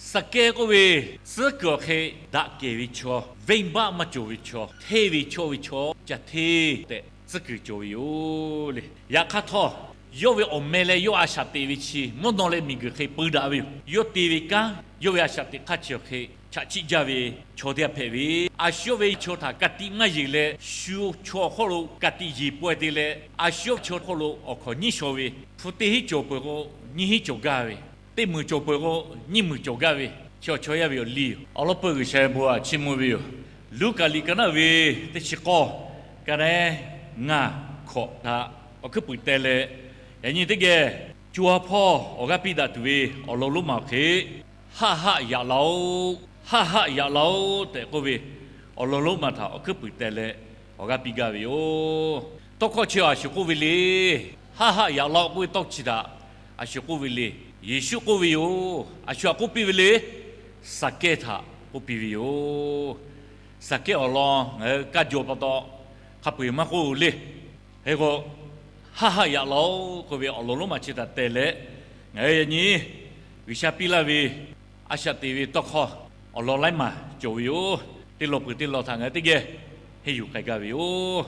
Saˍkehˇ k'oˆ ve, tcuhˉ kuiˬ awˬ hk'e daꞈ kehˬ ve chaw, venˇbaˆ maˇ cawˬ ve chaw, hteˇ ve chawˇ ve chaw ca hteˇ tehꞈ tcuhˉ kuiˬ cawˬ ve yoˬ le. Yaꞈ hk'aˇ htawˇ, yawˇ ve awˬ meh leh yawˇ a shaꞈ teꞈ ve chi mvuhˇ naw leh miˬguiˬ hk'e peu daꞈ ve yoˬ. Yawˇ te ve kanˉ yawˇ ve a shaꞈ teꞈ hk'aˇ chi awˬ hk'e chaꞈ chiˆ jaˇ ve chaw teˇ g'aˇ hpehꞈ ve, a shu yawˇ ve chaw htaꞈ ka tiꞈ maˇ yeˬ leh, shu chaw awˬ hk'oˆ lo ka tiꞈ yeˬ pawehˇ te leh, a shu yawˇ ve chaw hk'oˆ lo awˬ hkawꞈ nyiˉ shaw ve, hpu teˇ hinˉ cawˬ peuˬ k'o, nyiˇ hinˉ cawˬ gaˇ ve, teˇ meunˍ cawˬ peuˬ k'o, nyiˇ meunˍ cawˬ gaˇ ve, chi awˬ chaw yaˇ ve awˬ liˇ yoˬ. Awˬ lawn peuˬ G'uiˬsha ve bon aꞈ chiˇ mvuh ve yoˬ. Luˉkaꞈ liꞈ ka naˉ ve teˇ chi k'awˇ, ka naˉ ngaˬ hkawꞈ htaꞈ awˬ hkuiˉ puiˍ teh leh, yaꞈ nyi teˇ geh co ha hpawˇ awˬ g'aˇ piˇ daꞈ tuˬ ve awˬ lawn lonˉ ma awˬ hk'e, Haˆ haˆ yaꞈ laˇ-oˆ, haˆ haˆ yaꞈ laˇ-oˆ tehꞈ k'oˆ ve awˬ lawn lonˉ ma htaꞈ awˬ hkuiˉ puiˍ teh leh awˬ g'aˇ piˇ gaˇ ve yoˬ. Tawˇ hkawˇ chi a shu k'oˆ ve le. Haˆ haˆ yaꞈ laˇ-oˆ k'oˆ ve tawˇ chi htaꞈ a shu k'oˆ ve le. Yeˍsuˆ k'oˆ ve yoˬ. A shu htaꞈ k'oˆ piˇ ve le. Saˍkehˇ htaꞈ k'oˆ piˇ ve yoˬ. Saˍkehˇ awˬ lawn ngaˬ hui kaˇ jaw pa taw hk'a peu-eˬ maˇ k'oˆ le. Hk'e k'o, haˆ haˆ yaꞈ laˇ-oˆ k'oˆ ve awˬ lawn lonˉ ma chi htaꞈ teh leh, ngaˬ hui yaꞈ nyi G'uiˬsha piˇ laˇ ve a shaꞈ teꞈ ve tawˇ hkawˇ awˬ lawn laiˉ maˬ cawˬ ve yoˬ. Teˇ lawn peuˬ teˇ lawn htaꞈ ngaˬ hui teˇ geh henˇ yuˬ k'ai gaˇ ve yoˬ.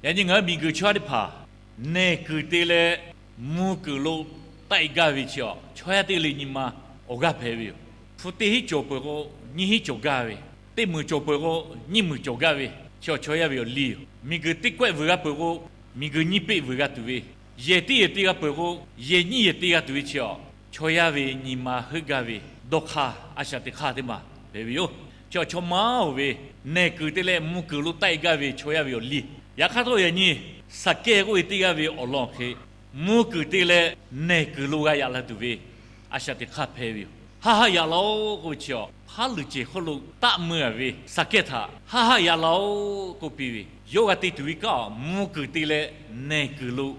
Yaꞈ nyi ngaˬ hui miˬguiˬ chaw yaˇ teˇ hpaˍ nehˬ kuiˬ te leh mvuh kuiˬ lo taˆ-e gaˇ ve chi a, chaw yaˇ teˇ g'aˇ le nyi ma awˬ g'aˇ hpehꞈ ve yoˬ. Hpu teˇ hinˉ cawˬ peuˬ k'o, nyiˇ hinˉ cawˬ gaˇ ve, teˇ meunˍ cawˬ peuˬ k'o, nyiˇ meunˍ cawˬ gaˇ ve, chi awˬ chaw yaˇ ve awˬ liˇ yoˬ. Miˬguiˬ teˇ kawehˆ vuiˬ g'a peuˬ k'o, miˬguiˬ nyiˇ peˆ vuiˬ g'a tuˬ ve, yehˬ teˇ yehˬ te g'a peuˬ k'o, yehˬ nyiˇ yehˬ te g'a tuˬ ve chi a, chaw yaˇ ve nyi ma heuˆ gaˇ ve dawˇ hk'aˇ a shaꞈ teꞈ hk'aˇ teˇ maˬ hpehꞈ ve yoˬ. Chi awˬ chaw maˇ-oˬ ve, nehˬ kuiˬ te leh mvuh kuiˬ lo taˆ-e gaˇ ve chaw yaˇ ve awˬ liˇ. Yaꞈ hk'aˇ htawˇ yaꞈ nyi Saˍkehˇ k'oˆ ve teˇ g'aˇ ve awˬ lawn hk'e, mvuh kuiˬ te leh nehˬ kuiˬ lo g'a yaꞈ la tuˬ ve a shaꞈ teꞈ hk'aˇ hpehꞈ ve yoˬ. Haˆ haˆ yaꞈ laˇ-oˆ k'oˆ ve chi a, hpaˉ luˬ cehˬ hk'oˆ lo taˆ mui-a ve Saˍkehˇ htaꞈ haˆ haˆ yaꞈ laˇ-oˆ k'oˆ piˇ ve, yawˇ g'a te tuˬ ve kanˉ a, mvuh kuiˬ te leh nehˬ kuiˬ lo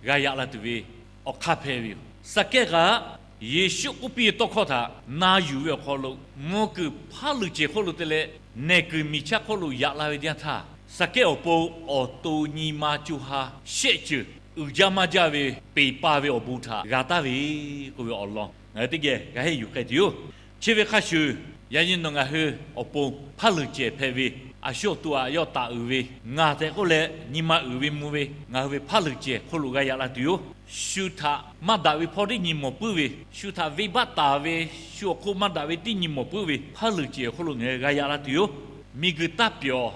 g'a yaꞈ la tuˬ ve awˬ hk'aˇ hpehꞈ ve yoˬ. Saˍkehˇ kaꞈ Yeˍsuˆ k'oˆ piˇ ve tawˇ hkawˇ htaꞈ na yuˬ ve awˬ hk'aw lo, mvuh kuiˬ hpaˉ luˬ cehˬ hk'oˆ lo te leh nehˬ kuiˬ miˬ chaˇ hk'oˆ lo yaꞈ la ve teˇ yanˇ htaˇ, Saˍkehˇ awˬ pon awˬ to nyi ma co ha shehˆ ceuˬ uiˍ jaˇ maˇ jaˇ ve peˍ pa ve awˬ bon htaꞈ g'a taˍ ve k'oˆ ve awˬ lawn ngaˬ hui teˇ geh g'a henˇ yuˬ k'ai tuˬ yoˬ. Chi ve hk'a shuˍ, yaꞈ nyi nawˬ ngaˬ hui awˬ pon hpaˉ luˬ cehˬ hpehꞈ ve, a shu awˬ to aꞈ yawˇ taˍ uiˍ ve, ngaˬ tehꞈ k'oˆ leh nyi ma uiˍ ve mvuh ve ngaˬ hui ve hpaˉ luˬ cehˬ hk'oˆ lo g'a yaꞈ la tuˬ yoˬ. Shu htaꞈ maˇ daꞈ ve hpawˇ teˇ nyi mawˬ puiˉ ve, shu htaꞈ venˇbaˆ taˍ ve, shu awˬ hk'oˆ maˇ daꞈ ve teˇ nyi mawˬ puiˉ ve hpaˉ luˬ cehˬ hk'oˆ lo ngaˬ hui g'a yaꞈ la tuˬ yoˬ. Miˬguiˬ taˇ pyawˬ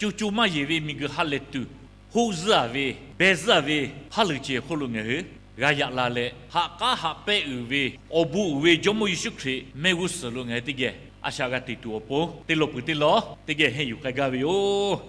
co co maˇ yeˬ ve miˬguiˬ ha lehˬ tuˬ, hoˆ zuhˇ-a ve, beh zuhˇ-a ve hpaˉ luˬ cehˬ hk'oˆ lo ngaˬ hui g'a yaꞈ la leh, haꞈ k'aˉ haꞈ pehˇ uiˍ ve, awˬ bon uiˍ ve Jawˇmawˇ Yeˍsuˆ Hkriꞈ mehˆ g'uˇ suhˍ lo ngaˬ hui teˇ geh a shaꞈ g'a teꞈ tuˬ awˬ pon teˇ lawn peuˬ teˇ lawn teˇ geh henˇ yuˬ k'ai gaˇ ve yoˬ.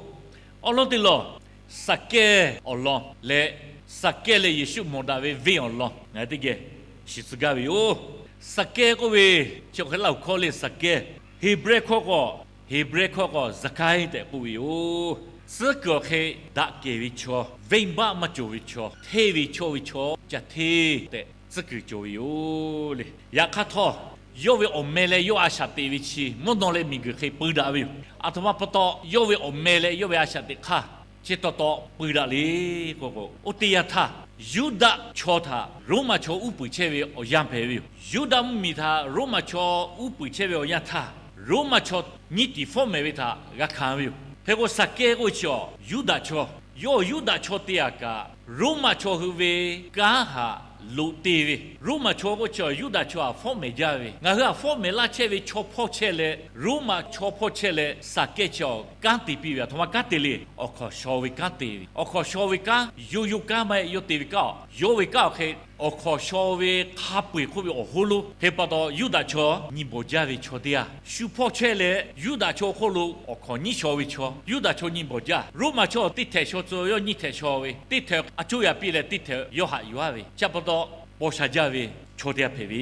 Awˬ lawn teˇ lawn, Saˍkehˇ awˬ lawn leh Saˍkehˇ leh Yeˍsuˆ mawˬ daꞈ ve venˇ awˬ lawn ngaˬ hui teˇ geh shiˍ tcuh gaˇ ve yoˬ. Saˍkehˇ k'oˆ ve chi awˬ hk'e laˇ-oˬ hkawˇ le. Saˍkehˇ, Heˍbrehˇ hkawˇ k'o, Heˍbrehˇ hkawˇ k'o Zaˍhkaˇ tehꞈ k'oˆ ve yoˬ. Tcuhˉ kuiˬ awˬ hk'e daꞈ kehˬ ve chaw, venˇbaˆ maˇ cawˬ ve chaw, hteˇ ve chawˇ ve chaw ca hteˇ tehꞈ tcuhˉ kuiˬ cawˬ ve yoˬ le. Yaꞈ hk'aˇ htawˇ, yawˇ ve awˬ meh leh yawˇ a shaꞈ teꞈ ve chi mvuhˇ naw leh miˬguiˬ hk'e peu daꞈ ve yoˬ. Aˬ htoꞈ ma pa taw yawˇ ve awˬ meh leh yawˇ ve a shaꞈ teꞈ hk'aˇ chi taw taw peu daꞈ le k'o k'o, oˇ teˇ yanˇ htaˇ Yuˇdaꞈ chaw htaꞈ Roˉmaꞈ chaw uˉ peunˍ chehˇ ve awˬ yanˇ hpehꞈ ve yoˬ. Yuˇdaꞈ mvuhˇmiˬ htaꞈ Roˉmaꞈ chaw uˉ peunˍ chehˇ ve awˬ yanˇ htaˇ, Roˉmaꞈ chaw nyiˇ tiˍ fawˉ mehˍ ve htaꞈ g'a hkanˍ ve yoˬ. Hk'e k'o, Saˍkehˇ k'oˆ ve chi a Yuˇdaꞈ chaw, yawˇ Yuˇdaꞈ chaw te-a kaꞈ, Roˉmaꞈ chaw hui ve kanˉ htaꞈ loꞈ te ve, Roˉmaꞈ chaw k'oˆ chi a Yuˇdaꞈ chaw htaꞈ fawˉ mehˍ jaˇ ve, ngaˬ hui htaꞈ fawˉ mehˍ laˇ chehˇ ve chaw hpawˇ chehˇ leh, Roˉmaꞈ chaw hpawˇ chehˇ leh Saˍkehˇ chi a kanˉ te piˇ ve, aˬ htoꞈ ma kanˉ te le. Awˬ hkawnˍ shaw ve kanˉ te ve, awˬ hkawnˍ shaw ve kanˉ yawˇ yawˇ kanˉ maˇ heˆ, yawˇ te ve kanˉ a, yawˇ ve kanˉ awˬ hk'e awˬ hkawnˍ shaw ve hk'a peu-eˬ hk'oˆ ve awˬ hoˉ lonˉ hk'e pa taw, Yuˇdaꞈ chaw nyi bawˬ jaˇ ve chaw teˇ g'aˇ, shu hpawˇ chehˇ leh Yuˇdaꞈ chaw hk'oˆ lo awˬ hkawnˍ nyiˉ shaw ve chaw, Yuˇdaꞈ chaw nyi bawˬ jaˇ. Roˉmaꞈ chaw teˇ htehꞈ shaw tcuh yawˇ nyiˇ htehꞈ shaw ve, teˇ htehꞈ a coˇ yaꞈ piˇ leh teˇ htehꞈ yawˇ haꞈ yuˬ-a ve, chi pa taw paw sha jaˇ ve chaw teˇ g'aˇ hpehꞈ ve.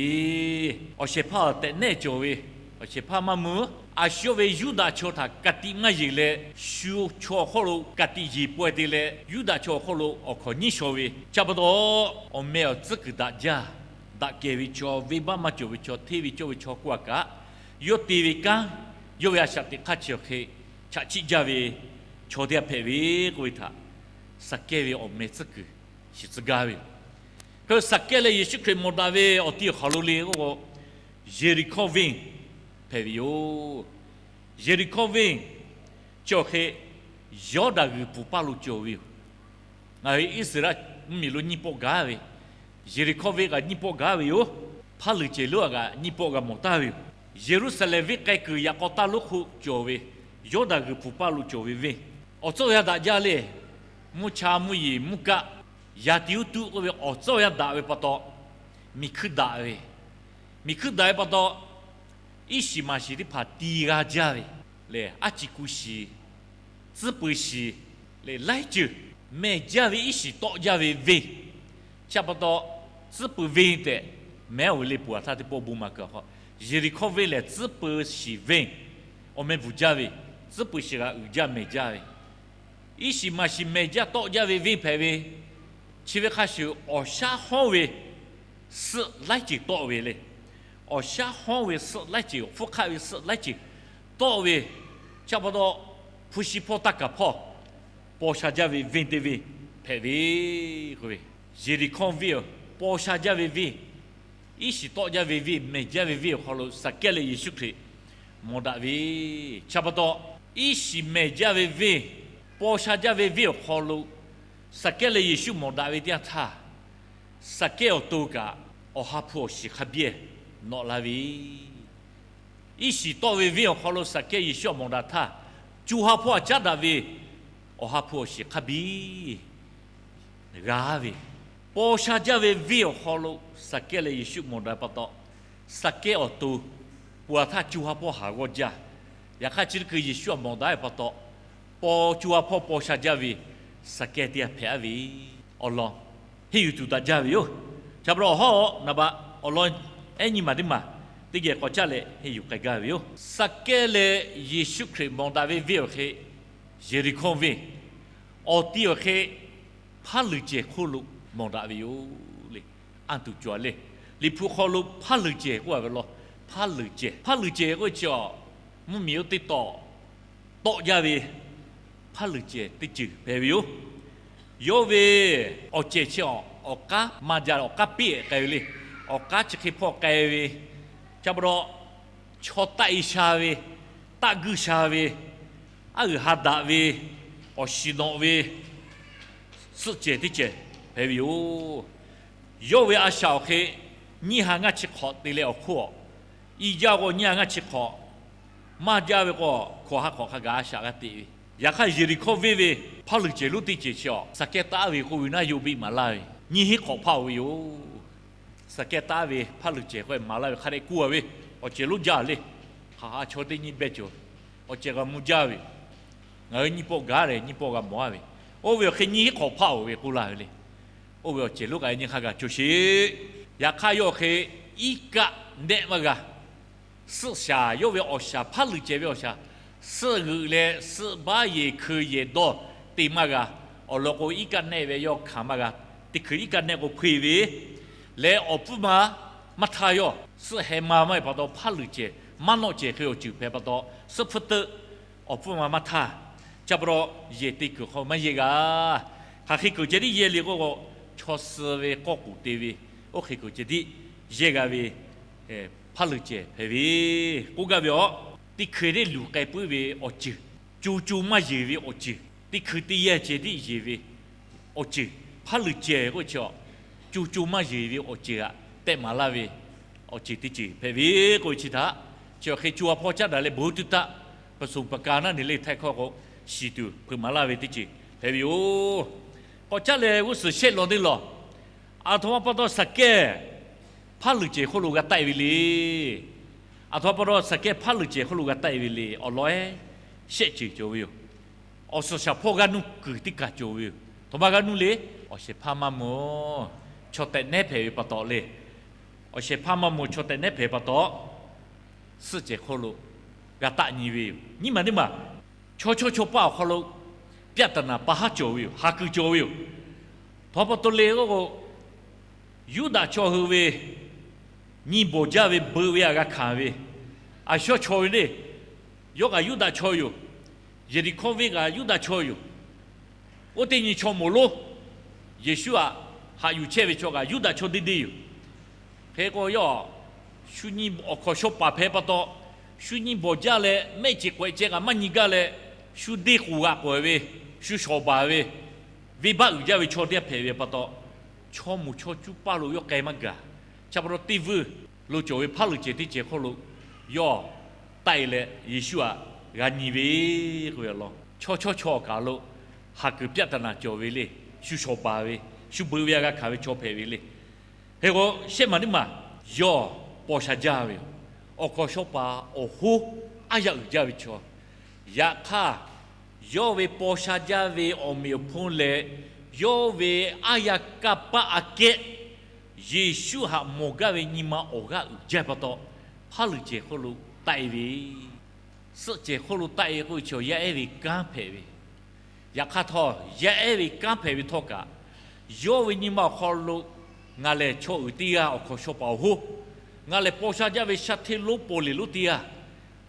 Awˬ shehˍ hpaˇ tehꞈ nehˆ cawˬ ve, awˬ shehˍ hpaˇ maˇ mui. A shu yawˇ ve Yuˇdaꞈ chaw htaꞈ ka tiꞈ maˇ yeˬ leh, shu chaw awˬ hk'oˆ lo ka tiꞈ yeˬ pawehˇ te leh, Yuˇdaꞈ chaw awˬ hk'oˆ lo awˬ hkawnˍ nyiˉ shaw ve, chi pa taw awˬ meh awˬ tcuhˉ kuiˬ daꞈ jaˇ. Daꞈ kehˬ ve chaw, venˇbaˆ maˇ cawˬ ve chaw, hteˇ ve cawˇ ve chaw k'oˆ-a kaꞈ, yawˇ te ve kanˉ, yawˇ ve a shaꞈ teꞈ hk'aˇ chi awˬ hk'e chaꞈ chiˆ jaˇ ve chaw teˇ g'aˇ hpehꞈ ve k'oˆ ve htaꞈ Saˍkehˇ ve awˬ meh tcuhˉ kuiˬ shiˍ tcuh gaˇ ve yoˬ. Hk'e Saˍkehˇ leh Yeˍsuˆ Hkriꞈ mawˬ daꞈ ve awˬ ti awˬ hk'aw lo le k'o, Yeˍriˍhkawˇ venˇ hpehꞈ ve yoˬ. Yeˍriˍhkawˇ venˇ chi awˬ hk'e Yawˇdanˍ g'uiˬ pfuhˍ paˇ lo cawˬ ve yoˬ. Ngaˬ hui Iˉsaˍreˍlaˆ mvuhˇmiˬ lo nyiˇ pawˆ gaˇ ve, Yeˍriˍhkawˇ venˇ kaꞈ nyiˇ pawˆ gaˇ ve yoˬ. Hpaˇ luˬ cehˬ lonˉ kaꞈ nyiˇ pawˆ g'a mawˬ taˍ ve yoˬ. Yeˍruˆsaˍlehnˍ venˇ k'ai kuiˬ yaꞈ k'aw taˇ lonˉ hk'oˆ cawˬ ve Yawˇdanˍ g'uiˬ pfuhˍ paˇ lo cawˬ ve venˇ, awˬ tcuhˇ awˬ yanˇ daꞈ jaˇ le. Mvuhˇ cha mvuhˇ yeˬ mvuhˇ kaˆ, yaꞈ tiꞈ uˉ tuˆ k'oˆ ve awˬ tcuhˇ awˬ yanˇ daꞈ ve pa taw, miˬ hkuiˇ daꞈ ve, miˬ hkuiˇ daꞈ ve pa taw, iˉ shiˍ maˍ shiˍ teˇ hpaˍ ti g'a jaˇ ve lehˬ, aˉ ci ku shiˍ, tcuhˉ pui shiˍ lehˬ, laiˉ ceuˬ mehˬ jaˇ ve iˉ shiˍ tawˆ jaˇ ve venˇ. Chi pa taw, tcuhˉ pui venˇ tehꞈ mehˉ oˬ ve le. Peuˬ aˬ htaˇ teˇ pawˆ bon maˍ kuiˬ awˬ hk'aw, Yeˍriˍhkawˇ venˇ lehˬ tcuhˉ pui shiˍ venˇ awˬ meh bvuhˬ jaˇ ve, tcuhˉ pui shiˍ g'a uiˍ jaˇ mehˬ jaˇ ve, iˉ shiˍ maˍ shiˍ mehˬ jaˇ tawˆ jaˇ ve venˇ hpehꞈ ve, chi ve hk'a shuˍ awˬ shaˉ hawˉ ve suhˆ laiˉ ceuˬ tawˆ ve le. Awˬ shaˉ hawˉ ve suhˆ laiˉ ceuˬ, hpfuhˇ hk'aˆ ve suhˆ laiˉ ceuˬ tawˆ ve, chi pa taw hpu shi hpawˇ taˇ kaˍ hpawˇ paw sha jaˇ ve venˇ teˇ venˇ hpehꞈ ve k'oˆ ve, Yeˍriˍhkawˇ venˇ paw sha jaˇ ve venˇ, iˉ shiˍ tawˆ jaˇ ve venˇ, mehˬ jaˇ ve venˇ awˬ hk'aw lo Saˍkehˇ leh Yeˍsuˆ Hkriꞈ mawˬ daꞈ ve. Chi pa taw, iˉ shiˍ mehˬ jaˇ ve venˇ, paw sha jaˇ ve venˇ awˬ hk'aw lo Saˍkehˇ leh Yeˍsuˆ mawˬ daꞈ ve teˇ yanˇ htaˇ, Saˍkehˇ awˬ to kaꞈ awˬ ha hpu awˬ shiˍ hk'a biˇ nawꞈ la ve, iˉ shiˍ tawˆ ve venˇ awˬ hk'aw lo Saˍkehˇ Yeˍsuˆ htaꞈ mawˬ daꞈ htaˇ, co ha hpawˇ htaꞈ caˉ daꞈ ve awˬ ha hpu awˬ shiˍ hk'a biˇ g'a ve, paw sha jaˇ ve venˇ awˬ hk'aw lo Saˍkehˇ leh Yeˍsuˆ mawˬ daꞈ pa taw, Saˍkehˇ awˬ to peuˬ aˬ htaˇ co ha hpawˇ haˍ g'awˇ jaˇ. Yaꞈ hk'aˇ chi teˇ hkui Yeˍsuˆ htaꞈ mawˬ daꞈ ve pa taw, paw co ha hpawˇ paw sha jaˇ ve Saˍkehˇ teˇ g'aˇ hpehꞈ aˉ ve awˬ lawn henˇ yuˬ tuˬ daꞈ jaˇ ve yoˬ. Chi pa taw awˬ hawˉ naˍ baꞈ awˬ lawn ehˉ nyi maˬ teˇ maˬ teˇ geh k'awꞈ caˉ leh henˇ yuˬ k'ai gaˇ ve yoˬ. Saˍkehˇ leh Yeˍsuˆ Hkriꞈ mawˬ daꞈ ve venˇ awˬ hk'e Yeˍriˍhkawˇ venˇ, awˬ ti awˬ hk'e hpaˇ luˬ cehˬ hk'oˆ lo mawˬ daꞈ ve yoˬ le. Anˇ tuˬ cawˬ le. Liꞈ hpu hk'aw lo hpaˇ luˬ cehˬ k'oˆ a ve law, hpaˇ luˬ cehˬ, hpaˇ luˬ cehˬ k'oˆ ve chi a, mvuhˇmiˬ oˇ teˇ tawˍ tawˆ jaˇ ve hpaˇ luˬ cehˬ teˇ ceuˬ hpehꞈ ve yoˬ. Yawˇ ve awˬ cehˬ chi a, awˬ k'aˉ maˇ jaˇ, awˬ k'aˉ piˇ k'ai ve le. Awˬ k'aˉ chi hk'e hpawˇ k'ai ve, chi pa taw chaw taˆ e sha ve, taˆ guiˇ sha ve, aˉ uiˍ ha daꞈ ve, awˬ shiˍ nawꞈ ve suhˆ cehˬ teˇ cehˬ hpehꞈ ve yoˬ. Yawˇ ve a shaꞈ awˬ hk'e nyiˇ ha ngaˇ chi hk'awꞈ te leh awˬ hk'oˆ a, i jaˇ k'o nyiˇ ha ngaˇ chi hk'awꞈ, maˇ jaˇ ve k'o hkawꞈ ha hk'awꞈ hk'a gaˬ a shaꞈ g'a teꞈ ve. Yaꞈ hk'aˇ Yeˍriˍhkawˇ venˇ ve hpaˇ luˬ cehˬ lonˉ teˇ cehˬ chi a, Saˍkehˇ taˉ ve k'oˆ ve naˉ yawˇ biˇ maˍ laˇ ve, nyiˇ hinˉ hk'awꞈ hpaˇ oˬ ve yoˬ. Saˍkehˇ taˉ ve hpaˇ luˬ cehˬ k'oˆ ve maˍ laˇ ve hk'a dehꞈ k'oˆ a ve, awˬ cehˬ lonˉ jaˇ le. Hk'aˬ ha chaw teˇ nyi behˇ cawˬ, awˬ cehˬ g'a mvuh jaˇ ve, ngaˬ hui nyiˇ pawˆ gaˇ leh nyiˇ pawˆ g'a mawˬ a ve, oˇ ve awˬ hk'e nyiˇ hinˉ hk'awꞈ hpaˇ oˬ ve k'oˆ laˇ ve le. Oˇ ve awˬ cehˬ lonˉ kaꞈ nyi hk'a gaˬ cawˬ sheˍ. Yaꞈ hk'aˇ yawˇ awˬ hk'e iˉ kaˆ nehˆ maˇ g'a. Suhˆ shaˍ, yawˇ ve awˬ shaˍ, hpaˇ luˬ cehˬ ve awˬ shaˍ, suhˆ g'euꞈ leh suhˆ baˆ yehˬ hkui yehˬ dawˇ te maˇ g'a. Awˬ lawn k'o, iˉ kaˆ nehˆ ve yawˇ hkanˍ maˇ g'a. Teˇ hkui iˉ kaˆ nehˆ k'o hpeˇ ve leh, awˬ pfuhˇ ma maˇ htaˇ yawˇ suhˆ heh ma maˇ heˆ pa taw, hpaˇ luˬ cehˬ maˇ nawˆ cehˬ hk'e awˬ ceuˬ hpehꞈ pa taw, suhˆ hpfuhˇ teuˆ awˬ pfuhˇ ma maˇ htaˇ, chi pa taw yehˬ te kuiˬ hk'aw maˇ yehˇ g'a. Hk'aˬ hk'e kuiˬ ceh tiˉ yehˇ le k'oˆ k'o, chaw suh ve k'awˇ k'oˍ te ve, oˇ hk'e kuiˬ ceh tiˉ yehˇ g'a ve hpaˇ luˬ cehˬ hpehꞈ ve k'oˆ gaˇ ve a. Teˇ hkui teˇ luˬ k'ai puiˉ ve awˬ ceuˬ, co co maˇ yeˬ ve awˬ ceuˬ, teˇ hkui teˇ yanˇ ceh tiˉ yeˬ ve awˬ ceuˬ, hpaˇ luˬ cehˬ k'oˆ chi a, co co maˇ yeˬ ve awˬ ceuˬ htaꞈ tehˆ maˍ laˇ ve awˬ ceuˬ teˇ ceuˬ hpehꞈ ve k'oˆ ve chi htaꞈ, chi awˬ hk'e co ha hpawˇ caˉ daꞈ leh bon tuˇ taˆ, paˍ suˍ paˍ ka naˉ ne le htaiˍ hkawˇ k'o, shiˍ tuˬ hpeuꞈ maˍ laˇ ve teˇ ceuˬ hpehꞈ ve yoˬ. K'awꞈ caˉ leh g'uˇ suhˍ shehˆ law teˇ lawˬ, aˬ htoꞈ ma pa taw Saˍkehˇ hpaˇ luˬ cehˬ hk'oˆ lo g'a taˆ e ve le. Aˬ htoꞈ ma pa taw Saˍkehˇ hpaˇ luˬ cehˬ hk'oˆ lo g'a taˆ e ve le. Awˬ lawn ehˉ shehˆ ceuˬ cawˬ ve yoˬ. Awˬ suhˍ shaˍ hpawˇ g'aˇ nuˇ kuiˬ teˇ kaˬ cawˬ ve yoˬ. Htoꞈ ma g'aˇ nuˇ le. Awˬ shehˍ hpaˇ maˇ mawˬ, chaw tehꞈ nehˉ hpehꞈ ve pa taw le. Awˬ shehˍ hpaˇ maˇ mawˬ, chaw tehꞈ nehˉ hpehꞈ pa taw, suhˆ cehˬ hk'oˆ lo g'a taˆ nyi ve yoˬ. Nyiˇ maˬ teˇ maˬ, chaw chawˇ chaw paˇ awˬ hk'aw lo ပြဿနာ pa haˉ cawˬ ve yoˬ. Haˍ kuiˬ cawˬ ve yoˬ. Htoꞈ ma pa taw le k'oˆ k'o, Yuˇdaꞈ chaw hui ve nyi bawˬ jaˇ ve beuꞈ ve htaꞈ g'a hkanˍ ve, aˬ shawˉ chaw ve le. Yawˇ kaꞈ Yuˇdaꞈ chaw yoˬ. Yeˍriˍhkawˇ venˇ kaꞈ Yuˇdaꞈ chaw yoˬ. Oˇ teˇ nyi chaw mawˬ lonˉ, Yeˍsuˆ htaꞈ haꞈ yuˬ chehˇ ve chaw kaꞈ Yuˇdaꞈ chaw deˇ deˇ yoˬ. Hk'e k'o yawˇ Shu nyi awˬ hkawnˍ shaw paˍ hpehꞈ pa taw, shu nyi bawˬ jaˇ leh mehˆ ceˬ k'awehꞈ ceh kaꞈ maˇ nyi gaˇ leh, shu deˇ k'oˍ g'aꞈ k'awehꞈ ve, shu shawˍ baˬ ve, venˇbaˆ uiˍ jaˇ ve chaw teˇ g'aˇ hpehꞈ ve pa taw, chaw moˍ chaw cuˇ paˇ lo yawˇ k'ai maˇ gaˬ. Chi pa taw teˇ vuiˇ lo cawˬ ve hpaˉ luˬ cehˬ teˇ cehˬ hk'oˆ lo yawˇ taˆ e leh Yeˍsuˆ htaꞈ g'a nyi ve k'oˆ ve awˬ lawn, chaw chawˇ chaw awˬ kaˍ lo haˍ kuiˬ pyaˆ taˍ naˍ cawˬ ve le. Shu shawˍ baˬ ve, shu beuꞈ ve a g'a hkanˍ ve chaw hpehꞈ ve le. Hk'e k'o, shehˆ maˬ teˇ maˬ yawˇ paw sha jaˇ ve yoˬ. Awˬ hkawnˍ shaw paˍ awˬ hoˉ aˉ yaˇ uiˍ jaˇ ve chaw. Yaꞈ hk'aˇ, yawˇ ve paw sha jaˇ ve awˬ meꞈ awˬ hponˇ leh, yawˇ ve aˉ yaˇ kanˇ paˆ aꞈ kehˉ Yeˍsuˆ htaꞈ mawˬ gaˇ ve nyi ma awˬ g'aˇ uiˍ jaˇ pa taw, hpaˉ luˬ cehˬ hk'oˆ lo taˆ e ve, suhˆ cehˬ hk'oˆ lo taˆ e k'oˆ ve chi yaˇ ehˉ ve kanˉ hpehꞈ ve. Yaꞈ hk'aˇ htawˇ, yaˇ ehˉ ve kanˉ hpehꞈ ve htawˇ kaꞈ, yawˇ ve nyi ma awˬ hk'aw lo, ngaˬ lehˬ chaw uiˍ teˇ g'aˇ, awˬ hkawnˍ shaw paˍ awˬ hoˉ, ngaˬ lehˬ paw sha jaˇ ve sha hteˇ lonˉ paw leˬ lonˉ teˇ g'aˇ,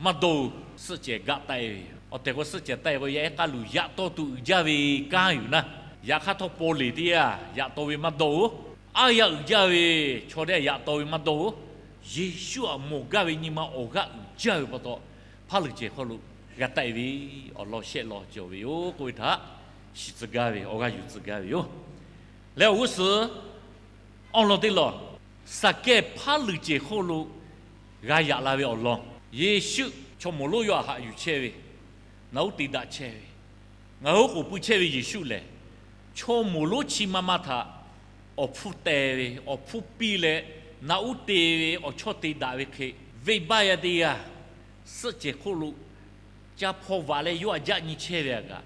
maˇ dawˇ-oˬ, suhˆ cehˬ gaˆ taˆ e ve yoˬ. Awˬ tehˬ k'o, suhˆ cehˬ taˆ e k'o, yaˇ ehˉ k'aˇ luˬ yaꞈ taw tuˬ uiˍ jaˇ ve kanˉ yoˬ naˇ. Yaꞈ hk'aˇ htawˇ, paw leˬ teˇ g'aˇ yaꞈ taw ve maˇ dawˇ-oˬ. Aˉ yaˇ uiˍ jaˇ ve chaw teˇ g'aˇ yaꞈ taw ve maˇ dawˇ-oˬ. Yeˍsuˆ htaꞈ mawˬ gaˇ ve nyi ma awˬ g'aˇ uiˍ jaˇ ve pa taw, hpaˉ luˬ cehˬ hk'aw lo g'a taˆ e ve awˬ lawn shehˆ lawn cawˬ ve yoˬ k'oˆ ve htaꞈ shiˍ tcuh gaˇ ve, awˬ g'aˇ yuˬ tcuh gaˇ ve yoˬ. Leh awˬ g'uˇ suhˍ awˬ lawn teˇ lawn, Saˍkehˇ hpaˉ luˬ cehˬ hk'oˆ lo g'a yaꞈ la ve awˬ lawn, Yeˍsuˆ chaw moˍ lonˉ yawˇ htaꞈ haꞈ yuˬ chehˇ ve, naꞈ uˉ te daꞈ chehˇ ve, ngaˬ hui oˉ k'oˍ pui chehˇ ve Yeˍsuˆ lehˬ, chaw moˍ lonˉ chi ma ma htaꞈ awˬ hpfuhˇ teh ve, awˬ hpfuhˇ piˇ leh, naꞈ uˉ te ve awˬ chawˇ te daꞈ ve hk'e, venˇbaˆ yaˇ teˇ g'aˇ suhˆ cehˬ hk'oˆ lo ca hpaw vaꞈ leh yawˇ htaꞈ jaˆ nyi chehˇ ve htaꞈ kaꞈ,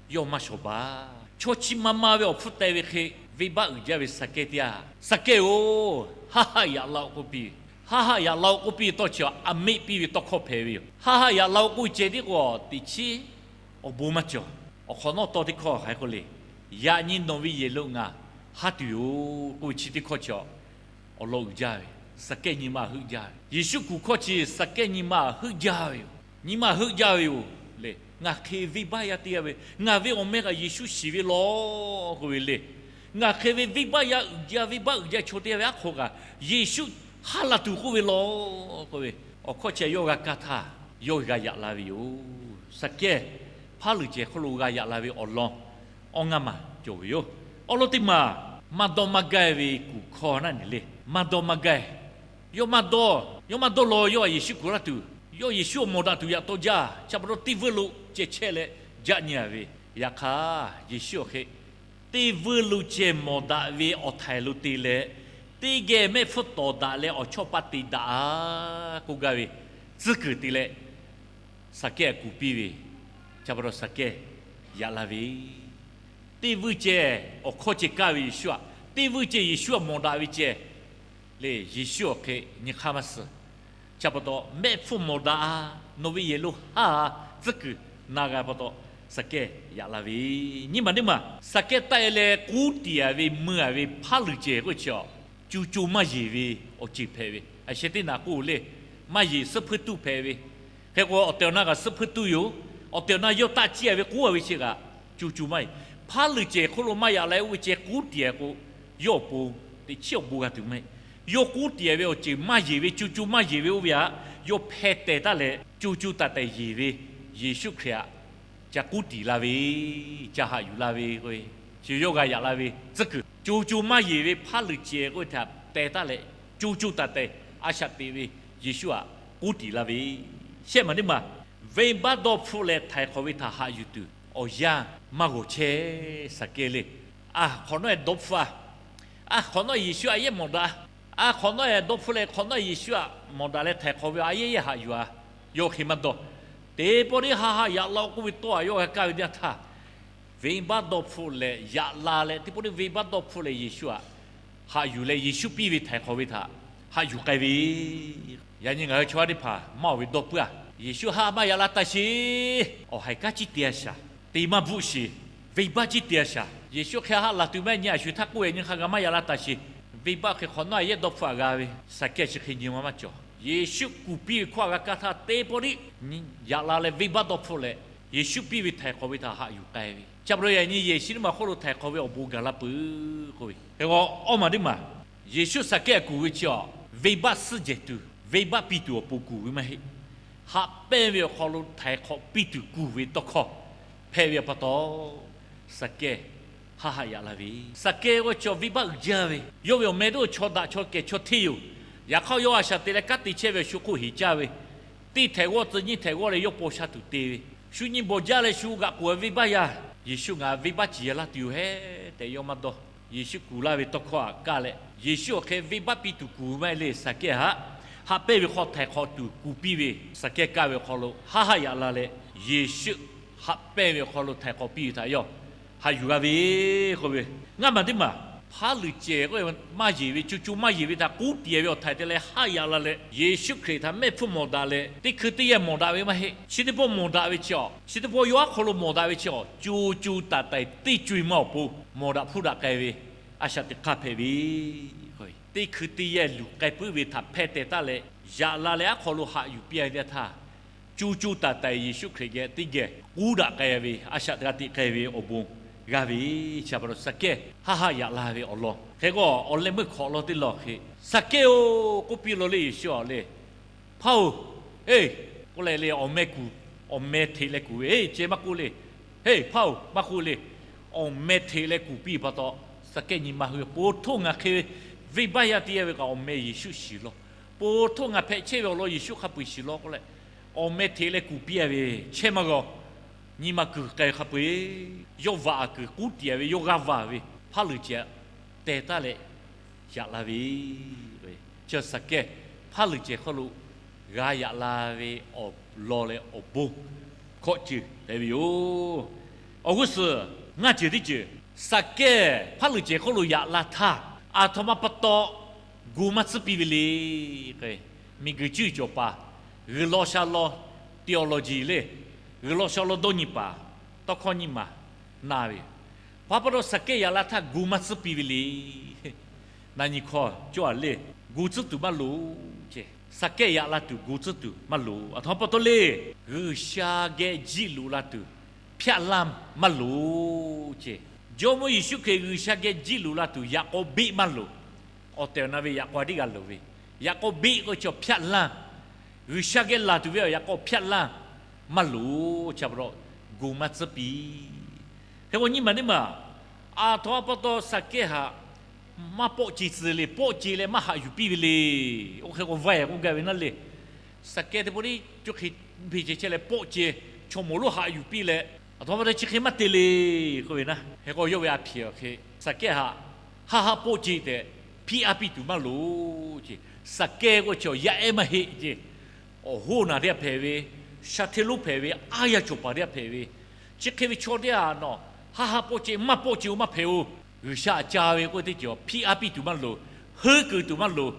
yawˇ maˇ shawˍ baˬ. Chaw chi ma ma ve awˬ hpfuhˇ teh ve hk'e, venˇbaˆ uiˍ jaˇ ve Saˍkehˇ teˇ g'aˇ, Saˍkehˇ-oˬ, haˆ haˆ yaꞈ la-oˬ k'oˆ piˇ ve. Haˆ haˆ yaꞈ la-oˬ k'oˆ piˇ ve tawˇ chi a meˆ piˇ ve tawˇ hkawˇ hpehꞈ ve yoˬ. Haˆ haˆ yaꞈ la-oˬ k'oˆ ve ceh tiˉ k'o, teꞈ chiˉ awˬ bon maˇ cawˬ. Awˬ hk'awꞈ nawˉ tawˇ teˇ hkawˇ hk'aˬ hk'e k'oˆ le, Yaꞈ nyi nawˬ ve yehˬ lo ngaˬ haˉ tuˬ yoˬ k'oˆ ve chi teˇ hkawˇ chi awˬ lawn uiˍ jaˇ ve, Saˍkehˇ nyi ma heuˆ jaˇ ve. Yeˍsuˆ kuˬ hkawˇ chi Saˍkehˇ nyi ma heuˆ jaˇ ve yoˬ. Nyi ma heuˆ jaˇ ve yoˬ le. Ngaˬ hk'e venˇbaˆ yaˇ teˇ g'aˇ ve, ngaˬ ve awˬ meh kaꞈ Yeˍsuˆ shiˍ ve lawˬ k'oˆ ve le. Ngaˬ hk'e ve venˇbaˆ yaˇ uiˍ jaˇ, venˇbaˆ uiˍ jaˇ chaw teˇ g'aˇ ve aˉ hk'aw kaꞈ Yeˍsuˆ haˉ la tuˬ k'oˆ ve lawˬ k'oˆ ve, awˬ hkawˇ chi yawˇ g'a kaˇ htaˇ, yawˇ g'a yaꞈ la ve yoˬ. Saˍkehˇ hpaˉ luˬ cehˬ hk'oˆ lo g'a yaꞈ la ve awˬ lawn awˇ ngaˇ maˬ cawˬ ve yoˬ. Awˬ lawn teˇ maˬ, maˇ dawˇ maˇ gaˇ ve kuˬ hkawˇ naˆ nyi le. Maˇ dawˇ maˇ gaˇ. Yawˇ maˇ dawˇ, yawˇ maˇ dawˇ law, yawˇ htaꞈ Yeˍsuˆ kuˬ laˇ tuˬ, yawˇ Yeˍsuˆ awˬ mawˬ daꞈ tuˬ yaꞈ taw jaˇ. Chi pa taw teˇ vuiˇ lo ceh chehˇ leh jaˆ nyi a ve. Yaꞈ hk'aˇ, Yeˍsuˆ awˬ hk'e teˇ vuiˇ lo ceh mawˬ daꞈ ve awˬ htaiˍ lo te leh, teˇ geh mehˆ hpfuhˇ tawˍ daꞈ leh awˬ chawˇ paˇ te daꞈ a k'oˆ gaˇ ve tcuhˉ kuiˬ te leh, Saˍkehˇ htaꞈ kuˬ piˇ ve. Chi pa taw Saˍkehˇ yaꞈ la ve, teˇ vuiˇ ceh awˬ hkawˇ ceh kaˇ ve Yeˍsuˆ htaꞈ, teˇ vuiˇ ceh Yeˍsuˆ htaꞈ mawˬ daꞈ ve ceh le. Yeˍsuˆ awˬ hk'e nyi hk'aˇ maˇ suh. Chi pa taw mehˆ hpfuhˇ mawˬ daꞈ a, nawˬ ve yehˬ lo haˉ a, tcuhˉ kuiˬ na g'a pa taw, Saˍkehˇ yaꞈ la ve. Nyiˇ maˬ teˇ maˬ, Saˍkehˇ taˆ e leh k'uˉ tiˍ a ve mui a ve hpaˉ luˬ cehˬ k'oˆ chi a, co co maˇ yeˬ ve awˬ ceuˬ hpehꞈ ve. A sheh teˇ naꞈ k'oˆ le, maˇ yeˬ suhˉ hpuiˇ tuˇ hpehꞈ ve. Hk'e k'o, awˬ tehˬ awˬ na kaꞈ suhˉ hpuiˇ tuˇ yoˬ. Awˬ tehˬ awˬ na yawˇ taˆ ciˇ a ve k'uˉ a ve chi kaꞈ co co maˇ yeˬ. Hpaˉ luˬ cehˬ hk'oˆ lo maˇ yaꞈ la-e oˇ ve ceh k'uˉ tiˍ a k'o, yawˇ awˬ pon teꞈ chiˉ awˬ bon g'a tuˬ maˇ heˆ. Yawˇ k'uˉ tiˍ a ve awˬ ceuˬ maˇ yeˬ ve, co co maˇ yeˬ ve oˇ ve htaꞈ yawˇ hpeh teh taˉ leh, co co taiˍ taiˍ yeˬ ve Yeˍsuˆ Hkriꞈ htaꞈ ca k'uˉ tiˍ la ve, ca haꞈ yuˬ la ve k'o, chi yawˇ g'a yaꞈ la ve tcuhˉ kuiˬ. Co co maˇ yeˬ ve hpaˉ luˬ cehˬ k'oˆ ve htaꞈ teh taˉ leh, co co taiˍ taiˍ a shaꞈ teꞈ ve Yeˍsuˆ htaꞈ k'uˉ tiˍ la ve. Shehˆ maˬ teˇ maˬ, venˇbaˆ dawˇ hpfuhˆ leh htaiˍ hk'awꞈ ve htaꞈ haꞈ yuˬ tuˬ awˬ yanˇ maˇ g'awˬ chehˇ Saˍkehˇ le. A, hk'awꞈ nawˉ dawˇ hpfuhˆ a. A, hk'awꞈ nawˉ Yeˍsuˆ a yehˉ mawˬ daꞈ. A, hk'awꞈ nawˉ dawˇ hpfuhˆ leh hk'awꞈ nawˉ Yeˍsuˆ htaꞈ mawˬ daꞈ leh htaiˍ hk'awꞈ ve a yehˉ yehˉ haꞈ yuˬ a. Yawˇ hk'e maˇ dawˇ. Teˇ pawˆ tiˉ haˆ haˆ yaꞈ la-oˬ k'oˆ ve tawˇ a yawˇ g'a kaˇ ve teˇ yanˇ htaˇ, venˇbaˆ dawˇ hpfuhˆ leh yaꞈ la leh, teˇ pawˆ tiˉ venˇbaˆ dawˇ hpfuhˆ leh Yeˍsuˆ htaꞈ haꞈ yuˬ leh, Yeˍsuˆ piˇ ve htaiˍ hk'awꞈ ve htaꞈ haꞈ yuˬ k'ai ve. Yaꞈ nyi ngaˬ hui chaw yaˇ teˇ hpaˍ maˇ oˬ ve dawˇ puiˉ a. Yeˍsuˆ haˆ maˇ yaꞈ la taˍ sheˍ. Awˬ haiˬ kanˉ ciˇ te a shaˍ. Te maˇ bvuhˆ sheˍ. Venˇbaˆ ciˇ te a shaˍ. Yeˍsuˆ hk'e haˆ laˬ tuˬ maˇ nyi a shuˍ htaˇ k'oˆ ve nyi hk'a g'a maˇ yaꞈ la taˍ sheˍ. Venˇbaˆ hk'e hk'awꞈ nawˉ a yehˉ dawˇ hpfuhˆ a g'a ve Saˍkehˇ chi hk'e nyi ma maˇ cawˬ. Yeˍsuˆ kuˬ piˇ ve hkawˇ a g'a kaˇ htaˇ teˇ pawˆ tiˉ yaꞈ la leh venˇbaˆ dawˇ hpfuhˆ leh, Yeˍsuˆ piˇ ve htaiˍ hk'awꞈ ve htaꞈ haꞈ yuˬ k'ai ve. Chi pa taw yaꞈ nyi yehˬ shiˍ teˇ maˬ hk'oˆ lo htaiˍ hk'awꞈ ve awˬ bon gaˬ la peuˬ k'oˆ ve. Hk'e k'o, awˇ maˬ teˇ maˬ, Yeˍsuˆ Saˍkehˇ htaꞈ kuˬ ve chi a, venˇbaˆ suhˉ jehˬ tuˬ venˇbaˆ piˇ tuˬ awˬ pon kuˬ ve maˇ heˆ. Haꞈ pehnˇ ve awˬ hk'aw lo htaiˍ hk'awꞈ piˇ tuˬ kuˬ ve tawˇ hkawˇ hpehꞈ ve pa taw, Saˍkehˇ haˆ haˆ yaꞈ la ve. Saˍkehˇ g'awˇ chi venˇbaˆ uiˍ jaˇ ve, yawˇ ve awˬ meh doˇ chaw daꞈ chaw kehˬ chaw hteˇ yoˬ. Yaꞈ hk'aˇ yawˇ a shaꞈ te leh kanˉ te chehˇ ve awˬ shu hk'oˆ heˍ caˇ ve, teˇ htehꞈ g'awˇ tcuh nyiˇ htehꞈ g'awˇ leh yawˇ paw sha tuˬ te ve, shu nyi bawˬ jaˇ leh shu g'aꞈ k'oˬ ve venˇbaˆ yaˇ, Yeˍsuˆ ngaˬ venˇbaˆ ciˍ yaꞈ laˇ tuˬ yoˬ hehˉ tehꞈ yawˇ maˇ dawˇ. Yeˍsuˆ kuˬ laˇ ve tawˇ hkawˇ htaꞈ kaˇ leh, Yeˍsuˆ awˬ hk'e venˇbaˆ piˇ tuˬ kuˬ ve maˇ heˆ le. Saˍkehˇ haꞈ haꞈ pehnˇ ve hk'aw htaiˍ hk'awꞈ tuˬ kuˬ piˇ ve, Saˍkehˇ kaˇ ve awˬ hk'aw lo haˆ haˆ yaꞈ la leh, Yeˍsuˆ haꞈ pehnˇ ve awˬ hk'aw lo htaiˍ hk'awꞈ piˇ ve htaꞈ yawˇ haꞈ yuˬ g'a ve k'oˆ ve, ngaˇ maˬ teˇ maˬ hpaˉ luˬ cehˬ k'oˆ ve maˇ yeˬ ve, co co maˇ yeˬ ve htaꞈ k'uˉ tiꞈ ve awˬ htaiˍ te leh haˆ yaꞈ la leh, Yeˍsuˆ Hkriꞈ htaꞈ mehˆ hpfuhˇ mawˬ daꞈ leh, teˇ hkui teˇ yanˇ mawˬ daꞈ ve maˇ heˆ. Chi teˇ pawˆ mawˬ daꞈ ve chi a, chi teˇ pawˆ yawˇ aˉ hk'aw lo mawˬ daꞈ ve chi a, co co taiˍ taiˍ teˇ co-e maˇ awˬ pon mawˬ daꞈ hpfuhˇ daꞈ k'ai ve a shaꞈ teꞈ hk'aˇ hpehꞈ ve. Teˇ hkui teˇ yanˇ luˬ k'ai puiˉ ve htaꞈ hpehˇ teh taˉ leh, yaꞈ la leh aˉ hk'aw lo haꞈ yuˬ piˇ ve teˇ htaˇ, co co taiˍ taiˍ Yeˍsuˆ Hkriꞈ geh teˇ geh k'uˉ daꞈ k'ai ve a shaꞈ teꞈ g'a teꞈ k'ai ve awˬ bon g'a ve. Chi pa taw Saˍkehˇ haˆ haˆ yaꞈ la ve awˬ lawn hk'e k'o, awˬ leh meuˇ hk'awꞈ law teˇ lawn hk'e, Saˍkehˇ-oˬ, k'oˆ piˇ law le Yeˍsuˆ a le, Hpaˇ-oˬ, eˬ, k'oˆ leh le awˬ meh kuˬ, awˬ meh hteꞈ leh kuˬ ve, eˬ, ceh maˇ k'oˆ le. Heˇ, hpaˇ-oˬ, maˇ k'oˆ le. Awˬ meh hteꞈ leh kuˬ piˇ pa taw, Saˍkehˇ nyi ma hui, po htoˇ ngaˬ hk'e venˇbaˆ yaˇ teˇ g'aˇ ve kaꞈ awˬ meh Yeˍsuˆ shiˍ law. Po htoˇ ngaˬ hpehꞈ chehˇ ve awˬ lawn Yeˍsuˆ hk'a peu-eˬ shiˍ law k'oˆ leh, awˬ meh hteꞈ leh kuˬ piˇ ve chehˇ maˇ g'a. Nyi ma kuiˬ k'ai hk'a peu-eˬ, yawˇ vaꞈ kuiˬ k'uˉ tiꞈ ve, yawˇ g'aˇ vaˬ ve, hpaˉ luˬ cehˬ teh taˉ leh yaꞈ la ve. Chi Saˍkehˇ hpaˉ luˬ cehˬ hk'aw lo g'a yaꞈ la ve awˬ lawn leh awˬ bon hkawꞈ ceuˬ hpehꞈ ve yoˬ. Awˬ g'uˇ suhˍ ngaˇ ceuˬ teˇ ceuˬ, Saˍkehˇ hpaˉ luˬ cehˬ hk'aw lo yaꞈ la htaˇ, aˬ htoꞈ ma pa taw gu maˇ tcuhˉ piˇ ve le. Miˬguiˬ cuˇ yiˍ cawˬ paˍ, G'uiˬ law sha law, theology le, G'uiˬ law sha law dawˇ nyi paˍ, tawˇ hkawˇ nyi maˍ na ve, pa pa taw Saˍkehˇ yaꞈ la htaˇ gu maˇ tcuhˉ piˇ ve le. Na nyi hkawˇ cawˇ a le, gu tcuhˉ tuˬ maˇ loˍ ce. Saˍkehˇ yaꞈ la tuˬ gu tcuhˉ tuˬ maˇ loˍ. Aˬ htoꞈ ma pa taw le, G'uiˬsha geh jiˆ loꞈ la tuˬ hpyaˆ lanˇ maˇ loˍ ce. Jawˇmawˇ Yeˍsuˆ Hkriꞈ G'uiˬsha geh jiˆ loꞈ la tuˬ yaꞈ k'aw beˆ maˇ loˍ. Awˬ tehˬ awˬ na ve yaꞈ k'aw a teˇ g'aˇ loˍ ve, yaꞈ k'aw beˆ k'oˆ chi hpyaˆ lanˇ. G'uiˬsha geh laˬ tuˬ ve yaꞈ k'aw hpyaˆ lanˇ maˇ loˍ. Chi pa taw gu maˇ tcuhˉ piˇ. Hk'e k'o nyi maˬ teˇ maˬ, aˬ htoꞈ ma pa taw Saˍkehˇ htaꞈ maˇ pawˆ ce tcuh le, pawˆ ce leh maˇ haꞈ yuˬ piˇ ve le. Oˇ hk'e k'o vaˇ k'oˆ gaˇ ve naˉ le. Saˍkehˇ teˇ pawˆ tiˉ co hk'e hpeˇ ceh chehˇ leh pawˆ ce, chaw mawˬ lonˉ haꞈ yuˬ piˇ leh, aˬ htoꞈ ma pa taw chi hk'e maˇ te le k'oˆ ve naˉ. Hk'e k'o yawˇ ve a hpiˍ awˬ hk'e, Saˍkehˇ htaꞈ haˆ haˆ pawˆ ce tehꞈ hpiˇ a piˇ tuˬ maˇ loˍ ce. Saˍkehˇ k'o chi yaˇ ehˉ maˇ heˆ ce. Awˬ hoˉ naˬ teˇ g'aˇ hpehꞈ ve, sha hteˇ lonˉ hpehꞈ ve, aˉ yaˇ cawˬ paˍ teˇ g'aˇ hpehꞈ ve, chi hk'e ve chaw teˇ g'aˇ nawˬ haˆ haˆ pawˆ ce maˇ pawˆ ce-o maˇ hpehꞈ-o. G'uiˬsha aꞈ ca ve k'oˆ ve teˇ ceuˬ hpiˇ a piˇ tuˬ maˇ loˍ, heuˆ keu tuˬ maˇ loˍ,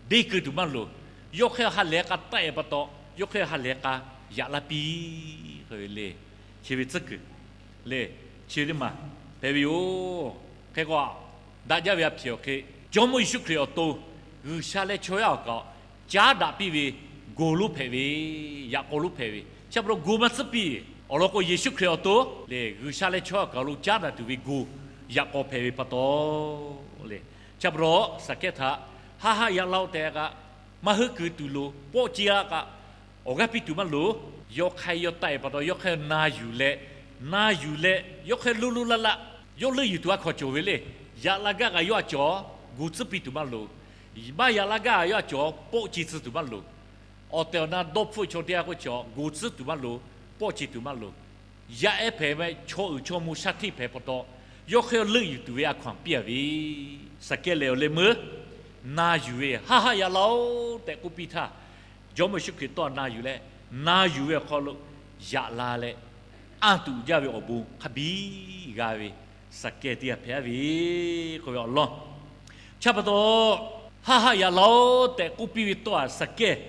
deˇ keu tuˬ maˇ loˍ. Yawˇ hk'e ha lehˬ k'a taˆ-e pa taw, yawˇ hk'e ha lehˬ k'a yaꞈ la piˇ k'oˆ ve le. Chi ve tcuhˉ kuiˬ le, chi teˇ maˬ hpehꞈ ve yoˬ. Hk'e k'o, daꞈ jaˇ ve a hpiˍ awˬ hk'e, Jawˇmawˇ Yeˍsuˆ Hkriꞈ awˬ to G'uiˬsha leh chaw yaˇ awˬ kaꞈ caˉ daꞈ piˇ ve gu lonˉ hpehꞈ ve, yaꞈ k'aw lonˉ hpehꞈ ve, chi pa taw gu maˇ tcuhˉ piˇ. Awˬ lawn k'o, Yeˍsuˆ Hkriꞈ awˬ to lehˬ G'uiˬsha leh chaw yaˇ awˬ kaꞈ lo caˉ daꞈ tuˬ ve gu yaꞈ k'aw hpehꞈ ve pa taw le. Chi pa taw Saˍkehˇ htaꞈ haˆ haˆ yaꞈ la-o tehꞈ kaꞈ, maˇ heuˆ keu tuˬ loˍ, pawˆ ce a kaꞈ, awˬ g'aˇ piˇ tuˬ maˇ loˍ. Yawˇ hk'aˇ yawˇ taˆ-e pa taw, yawˇ hk'e na yuˬ leh, na yuˬ leh yawˇ hk'e lo lo la la, yawˇ leuˆ yuˬ tuˬ a hkawnˍ cawˬ ve le. Yaꞈ la gaˇ kaꞈ yawˇ a cawˬ gu tcuhˉ piˇ tuˬ maˇ loˍ. Maˇ yaꞈ la gaˇ yawˇ a cawˬ pawˆ ce tcuh tuˬ maˇ loˍ. Awˬ tehˬ awˬ na dawˇ hpfuhˆ chaw teˇ g'aˇ k'oˆ cawˬ gu tcuhˉ tuˬ maˇ loˍ, pawˆ ce tuˬ maˇ loˍ. Yaˇ ehˉ hpehꞈ ve chaw uiˍ chaw mvuh shaˉ hteˇ hpehꞈ pa taw, yawˇ hk'e leuˆ yuˬ tuˬ ve a hkawnˍ piˇ a ve, Saˍkehˇ lehˬ awˬ leh meuˇ na yuˬ ve haˆ haˆ yaꞈ la-o tehꞈ k'oˆ piˇ htaˇ, Jawˇmawˇ Yeˍsuˆ Hkriꞈ tawˇ htaꞈ na yuˬ leh, na yuˬ ve awˬ hk'aw lo yaꞈ la leh, anˇ tuꞈ jaˇ ve awˬ bon hk'a biˇ g'a ve Saˍkehˇ teˇ g'aˇ hpehꞈ a ve k'oˆ ve awˬ lawn. Chi pa taw, haˆ haˆ yaꞈ la-o tehꞈ k'oˆ piˇ ve tawˇ htaꞈ Saˍkehˇ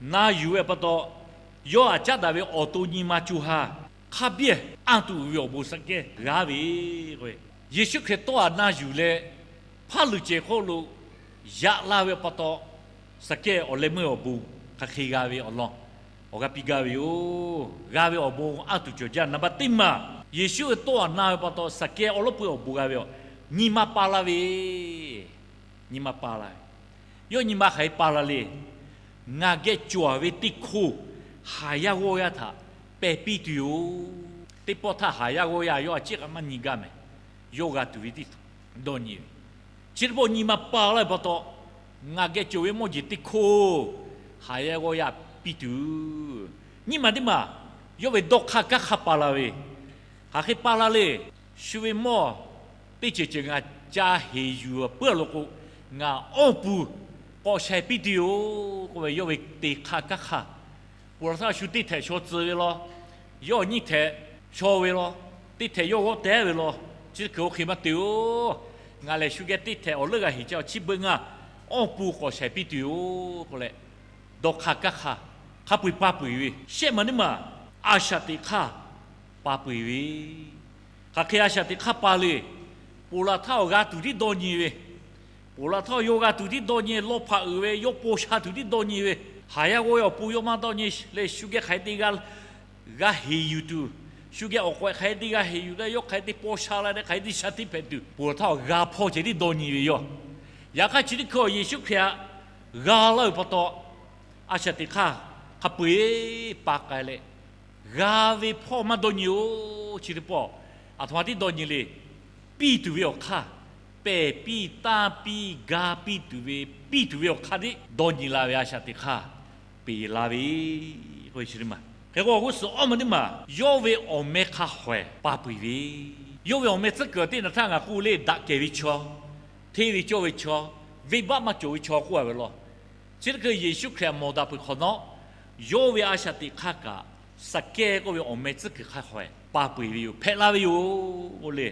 na yuˬ ve pa taw, yawˇ htaꞈ caˉ daꞈ ve awˬ to nyi ma co ha hk'a biˇ anˇ tuꞈ ve awˬ bon Saˍkehˇ g'a ve k'o, Yeˍsuˆ Hkriꞈ tawˇ htaꞈ na yuˬ leh, hpaˇ luˬ cehˬ hk'oˆ lo yaꞈ la ve pa taw, Saˍkehˇ awˬ leh meuˇ awˬ bon hk'aˬ hk'e g'a ve awˬ lawn awˬ g'aˇ piˇ gaˇ ve yoˬ. G'a ve awˬ bon anˇ tuꞈ cawˬ jaˇ. Naˍ baˆ teˇ maˬ, Yeˍsuˆ ve tawˇ htaꞈ na ve pa taw Saˍkehˇ awˉ lawˉ peu awˬ bon g'a ve, nyi ma pa la ve, nyi ma pa la ve. Yawˇ nyi ma hk'aˬ hk'e pa la le. Ngaˬ geh cawˬ ve teˇ hkoˇ haˍ yaˇ g'awˇ yaˇ htaꞈ pehˬ piˇ tuˬ yoˬ. Teˇ pawˆ htaˇ haˍ yaˇ g'awˇ yaˇ yawˇ a ciˉ k'aꞈ maˇ nyi gaˇ mehˍ. Yawˇ g'a tuˬ ve teˇ dawˇ nyi ve, chi teˇ pawˆ nyi ma pa laˇ ve pa taw, ngaˬ geh cawˬ ve mawˇ jeˬ teˇ hkoˇ haˍ yaˇ g'awˇ yaˇ piˇ tuˬ. Nyiˇ maˬ teˇ maˬ, yawˇ ve dawˇ hk'aˇ kanˉ hk'aˇ pa la ve, hk'aˬ hk'e pa la le. Shu ve mawˇ teˇ ceuˬ ceuˬ ngaˬ ca heˍ yuˬ puiˉ a lo k'o, ngaˬ awˇ pun k'awꞈ shaiˍ piˇ tuˬ yoˬ k'oˆ ve, yawˇ ve te hk'aˇ kanˉ hk'aˇ. Ponˬ laˬ htaˇ shu teˇ htehꞈ shaw tcuh ve law, yawˇ nyiˇ htehꞈ shaw ve law, teˇ htehꞈ yawˇ g'awˇ teh ve law, chi teˇ hkui oˇ hk'e maˇ te-oˬ. Ngaˬ lehˬ shu geh teˇ htehꞈ awˬ leuˉ g'a heˍ ca awˬ chi beuꞈ ngaˇ awˇ pun k'awꞈ shaiˍ piˇ tuˬ yoˬ k'oˆ leh, dawˇ hk'aˇ kanˉ hk'aˇ hk'a peu-eˬ pa peuˬ ve, shehˆ maˬ teˇ maˬ a shaꞈ teꞈ hk'aˇ pa peuˬ ve, hk'aˬ hk'e a shaꞈ teꞈ hk'aˇ pa le. Ponˬ laˬ htaˇ awˬ g'a tuˬ tiˉ dawˇ nyi ve, ponˬ laˬ htaˇ yawˇ g'a tuˬ tiˉ dawˇ nyi, lawˇ hpaꞈ uiˍ ve, yawˇ paw sha tuˬ tiˉ dawˇ nyi ve, haˍ yaˇ g'awˇ yaˇ awˬ pon yawˇ maˇ dawˇ nyi leh, shu geh hk'aˬ hk'e te g'a g'a heˍ yuˬ tuˬ, shu geh awˬ k'awehꞈ hk'aˬ hk'e te g'a heˍ yuˬ leh, yawˇ hk'aˬ hk'e te paw sha la leh hk'aˬ hk'e te sha tiˉ hpehꞈ tuˬ, ponˬ laˬ htaˇ awˬ g'a hpawˇ ceh tiˉ dawˇ nyi ve yoˬ. Yaꞈ hk'aˇ chi teˇ hkui Yeˍsuˆ Hkriꞈ htaꞈ g'a laˇ ve pa taw, a shaꞈ teꞈ hk'aˇ hk'a peu-eˬ pa k'ai leh, g'a ve hpawˇ maˇ dawˇ nyi-oˬ. Chi teˇ pawˆ aˬ htoꞈ ma tiˉ dawˇ nyi le. Piˇ tuˬ ve awˬ hk'aˇ, pehˬ piˇ, tanˇ piˇ, ga piˇ tuˬ ve, piˇ tuˬ ve awˬ hk'aˇ tiˉ dawˇ nyi la ve a shaꞈ teꞈ hk'aˇ peˬ la ve k'o, chi teˇ maˬ. Hk'e k'o, g'uˇ suhˍ awˇ maˬ teˇ maˬ yawˇ ve awˬ meh hk'a hawehˍ pa peuˬ ve, yawˇ ve awˬ meh tcuhˉ kuiˬ teˇ naˬ htaˇ ngaˬ k'oˆ le, daꞈ kehˬ ve chaw, hteˇ ve cawˇ ve chaw, venˇbaˆ maˇ cawˬ ve chaw k'oˆ a ve law. Chi teˇ hkui Yeˍsuˆ Hkriꞈ mawˬ daꞈ peuˬ hk'awꞈ nawˉ, yawˇ ve a shaꞈ teꞈ hk'aˇ kaꞈ Saˍkehˇ k'oˆ ve awˬ meh tcuhˉ kuiˬ hk'a hawehˍ pa peuˬ ve yoˬ, hpehꞈ la ve yoˬ le.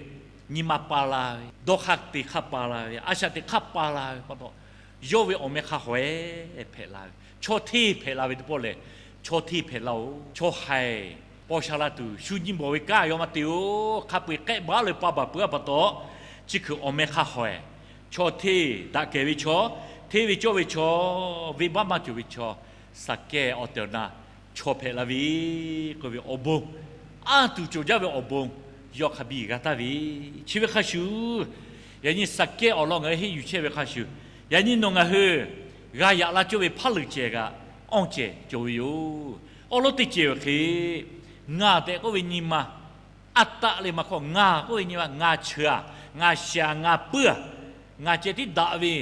Nyi ma pa la ve, dawˇ hk'aˇ teꞈ hk'aˇ pa la ve, a shaꞈ teꞈ hk'aˇ pa la ve pa taw, yawˇ ve awˬ meh hk'a hawehˍ hpehꞈ la ve, chaw hteˇ hpehꞈ la ve teˇ pawˆ lehˬ, chaw hteˇ hpehꞈ la-oˬ. Chaw haiˬ paw sha la tuˬ shu nyi bawˬ ve kanˉ yawˇ maˇ te-oˬ. Hk'a peu-eˬ k'ehˆ baˉ leh pa baˬ peuˬ a pa taw, chi hkui awˬ meh hk'a hawehˍ, chaw hteˇ, daꞈ kehˬ ve chaw, hteˇ ve cawˇ ve chaw, venˇbaˆ maˇ cawˬ ve chaw, Saˍkehˇ awˬ tehˬ awˬ na chaw hpehꞈ la ve k'oˆ ve awˬ bon, anˇ tuˬ cawˬ jaˇ ve awˬ bon yawˇ hk'a biˇ g'a taˍ ve. Chi ve hk'a shuˍ, yaꞈ nyi Saˍkehˇ awˬ lawn ngaˬ hui henˇ yuˬ chehˇ ve hk'a shuˍ, yaꞈ nyi nawˬ ngaˬ hui g'a yaꞈ la cawˇ ve hpaˇ luˬ cehˬ kaꞈ awˇ cehˬ cawˬ ve yoˬ. Awˉ lawˉ teˇ cehˬ ve hk'e, ngaˬ tehꞈ k'oˆ ve nyi ma, a taˆ leh maˇ hkawˇ, ngaˬ k'oˆ ve nyi ma, ngaˬ cheuˬ-a, ngaˬ shiˍ-a, ngaˬ puiˉ-a, ngaˬ ceh tiˉ daꞈ ve,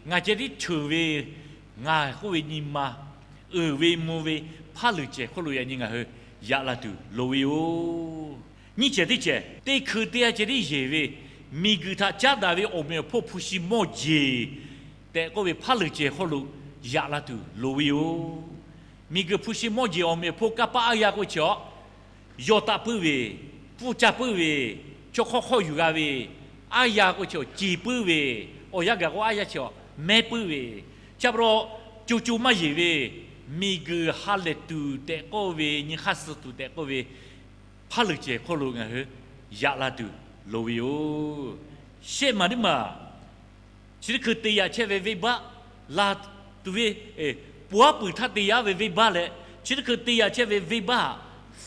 ngaˬ ceh tiˉ cheuˬ ve, ngaˬ k'oˆ ve nyi ma uiˍ ve mvuh ve hpaˇ luˬ cehˬ hk'oˆ lo yaꞈ nyi ngaˬ hui yaꞈ la tuˬ loˍ ve yoˬ. Nyiˇ cehˬ teˇ cehˬ, teˇ hkui teˇ g'aˇ ceh tiˉ yeˬ ve, miˬguiˬ htaꞈ caˉ daꞈ ve awˬ meꞈ awˬ hponˇ hpu shi mawˇ jeˬ tehꞈ k'oˆ ve hpaˇ luˬ cehˬ hk'oˆ lo yaꞈ la tuˬ loˍ ve yoˬ. Miˬguiˬ hpu shi mawˇ jeˬ awˬ meꞈ awˬ hponˇ kanˇ paˆ aˉ yaˇ k'oˆ ve chi a, yawˇ taˆ puiˉ ve, pfuhˇ caˇ puiˉ ve, chaw hk'awˇ hk'awˇ yuˬ g'a ve, aˉ yaˇ k'oˆ ve chi a ceˬ puiˉ ve, awˬ yanˇ gaˬ k'o aˉ yaˇ chi a mehˉ puiˉ ve, chi pa taw co co maˇ yeˬ ve, miˬguiˬ ha lehˬ tuˬ tehꞈ k'oˆ ve, nyi hk'aˇ suh tuˬ tehꞈ k'oˆ ve hpaˇ luˬ cehˬ hk'oˆ lo ngaˬ hui yaꞈ la tuˬ loˍ ve yoˬ. Shehˆ maˬ teˇ maˬ, chi teˇ hkui te yaꞈ chehˇ ve venˇbaˆ, la tuˬ ve, ponˬ aˉ puiˍ htaˇ te yaꞈ ve venˇbaˆ leh, chi teˇ hkui te yaꞈ chehˇ ve venˇbaˆ,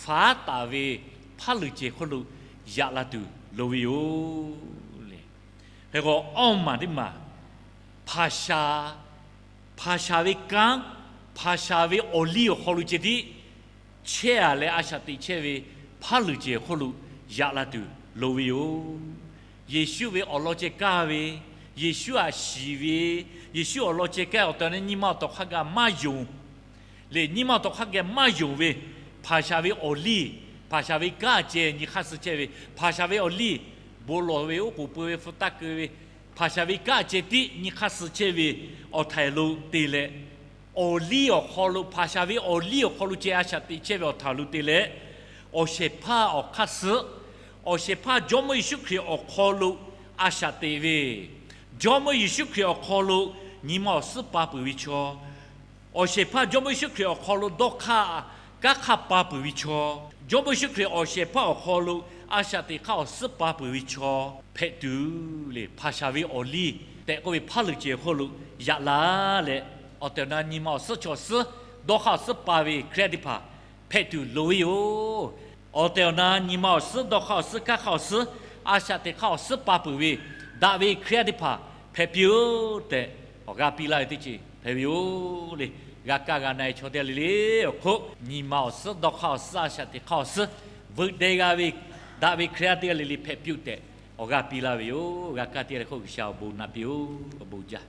faˉ taˍ ve hpaˇ luˬ cehˬ hk'oˆ lo yaꞈ la tuˬ loˍ ve yoˬ le. Hk'e k'o, awˇ maˬ teˇ maˬ, hpaˍ sha, hpaˍ sha ve kanˉ, hpaˍ sha ve awˬ liˇ awˬ hk'aw lo ceh tiˉ chehˇ-a leh a shaꞈ teꞈ chehˇ ve hpaˇ luˬ cehˬ awˬ hk'oˆ lo yaꞈ la tuˬ loˍ ve yoˬ. Yeˍsuˆ ve awˬ lawn ceh kaˇ ve, Yeˍsuˆ htaꞈ shiˍ ve, Yeˍsuˆ awˬ lawn ceh kaˇ awˬ tehˬ awˬ na nyi ma awˬ tawˍ hk'a gaˬ maˇ yonˍ le, nyi ma awˬ tawˍ hk'a gaˬ maˇ yonˍ ve, hpaˍ sha ve awˬ liˇ, hpaˍ sha ve kanˉ ceh nyi hk'aˇ suh chehˇ ve, hpaˍ sha ve awˬ liˇ, bon lawˬ ve, oˉ k'oˍ pui ve, hpu taˇ keu ve, hpaˍ sha ve kanˉ ceh tiˉ nyi hk'aˇ suh chehˇ ve awˬ htaiˍ lo te leh, awˬ liˇ awˬ hk'aw lo, hpaˍ sha ve awˬ liˇ awˬ hk'aw lo ceh a shaꞈ teꞈ chehˇ ve awˬ htaiˍ lo te leh, awˬ shehˍ hpaˇ awˬ hk'aˇ suh, awˬ shehˍ hpaˇ Jawˇmawˇ Yeˍsuˆ Hkriꞈ awˬ hk'aw lo a shaꞈ teꞈ ve, Jawˇmawˇ Yeˍsuˆ Hkriꞈ awˬ hk'aw lo nyi ma awˬ suhˉ pa peuˬ ve chaw, awˬ shehˍ hpaˇ Jawˇmawˇ Yeˍsuˆ Hkriꞈ awˬ hk'aw lo dawˇ hk'aˇ kanˉ hk'aˇ pa peuˬ ve chaw, Jawˇmawˇ Yeˍsuˆ Hkriꞈ awˬ shehˍ hpaˇ awˬ hk'aw lo a shaꞈ teꞈ hk'aˇ awˬ suhˉ pa peuˬ ve chaw hpehꞈ tuˬ le, hpaˍ sha ve awˬ liˇ tehꞈ k'oˆ ve hpaˇ luˬ cehˬ hk'oˆ lo yaꞈ la leh, awˬ tehˬ awˬ na nyi ma awˬ suhˉ chaw suhˉ, dawˇ hk'aˇ awˬ suhˉ pa ve Hkriꞈ yaˇ teˇ hpaˍ hpehꞈ tuˬ loˍ ve yoˬ. Awˬ tehˬ awˬ na nyi ma awˬ suhˉ, dawˇ hk'aˇ awˬ suhˉ, kanˉ hk'aˇ awˬ suhˉ, a shaꞈ teꞈ hk'aˇ awˬ suhˉ pa peuˬ ve, daꞈ ve Hkriꞈ yaˇ teˇ hpaˍ hpehꞈ piˇ-oˆ tehꞈ awˬ g'aˇ piˇ laˇ ve teˇ ceuˬ hpehꞈ ve yoˬ le. g'a kaˇ g'a na-e chaw teˇ g'aˇ le le awˬ hk'oˆ, nyi ma awˬ suhˉ, dawˇ hk'aˇ awˬ suhˉ, a shaꞈ teꞈ hk'aˇ awˬ suhˉ, veuꞈ deh g'a ve, daꞈ ve Hkriꞈ yaˇ teˇ g'aˇ le le hpehꞈ piˇ-oˆ tehꞈ awˬ g'aˇ piˇ laˇ ve yoˬ. G'a kaˇ teˇ g'aˇ le hk'oˆ G'uiˬsha awˬ bon naꞈ piˇ-oˆ. Awˬ bon jaˇ.